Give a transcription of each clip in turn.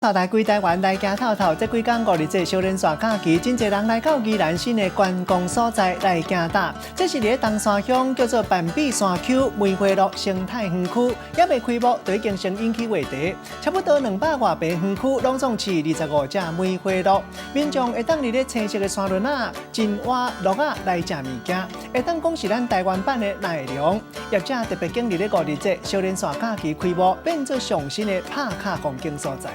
帶規台灣來行透透，這幾工五日節小連續假期，真濟人來到宜蘭新的觀光所在來行搭。這是佇咧東山鄉叫做板壁山丘梅花鹿生態園區，猶未開幕就已經先引起話題。差不多200外坪園區，攏總飼25隻梅花鹿，民眾會當佇咧青色的山崙仔，真倚鹿仔來食物件，會當講是咱台灣版的奈良。業者特別揀佇咧五日節小連續假期開幕，變做上新的拍卡風景所在。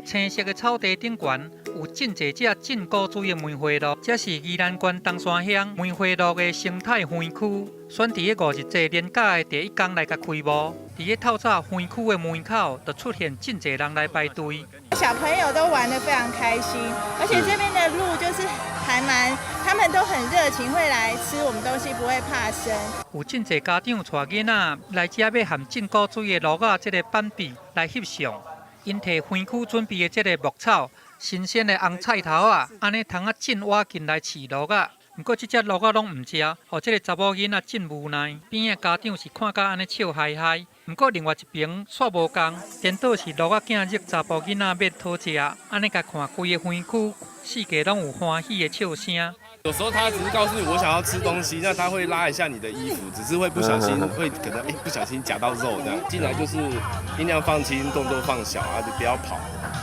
青色的草地頂懸有真濟隻進古錐的梅花鹿，這是宜蘭縣東山鄉梅花鹿的生態園區，選佇咧五日節連假的第一工來共開幕。佇咧透早園區的門口，就出現真濟人來排隊。小朋友都玩得非常開心，而且這邊的鹿就是還蠻，他們都很熱情，會來吃我們東西，不會怕生。有真濟家長帶囡仔來遮欲和進古錐的鹿仔這個板壁來翕相。𪜶提園區準備的這個牧草、新鮮的紅菜頭仔，按呢通仔真倚近來飼鹿仔。毋過這隻鹿仔攏毋食，予這個查某囡仔真無奈。邊仔家長是看甲按呢笑嘻嘻。毋過另外一邊煞無仝，顛倒是鹿仔囝惹查埔囡仔欲討食，按呢共看規个園區，四界攏有歡喜的笑聲。有時候他只是告訴你我想要吃東西，那他會拉一下你的衣服，只是會不小心會可能不小心夾到肉這樣。進來就是音量放輕，動作放小啊，就不要跑，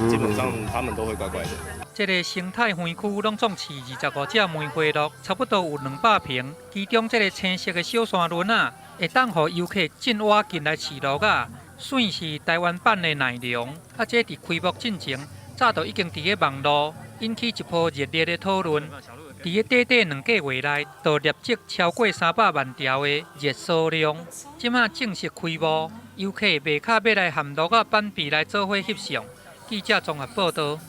基本上他們都會乖乖的。這個生態園區攏總飼25隻梅花鹿，差不多有200坪。其中這個青色的小山崙仔，會當予遊客真倚近來飼鹿仔，算是台灣版的奈良。啊，這佇開幕進前，早就已經佇咧網路引起一波熱烈的討論。佇咧短短2個月內，就累積超過300萬條的熱搜量。這馬正式開幕，遊客袂卡欲來和鹿仔板壁來做伙翕相。記者綜合報導。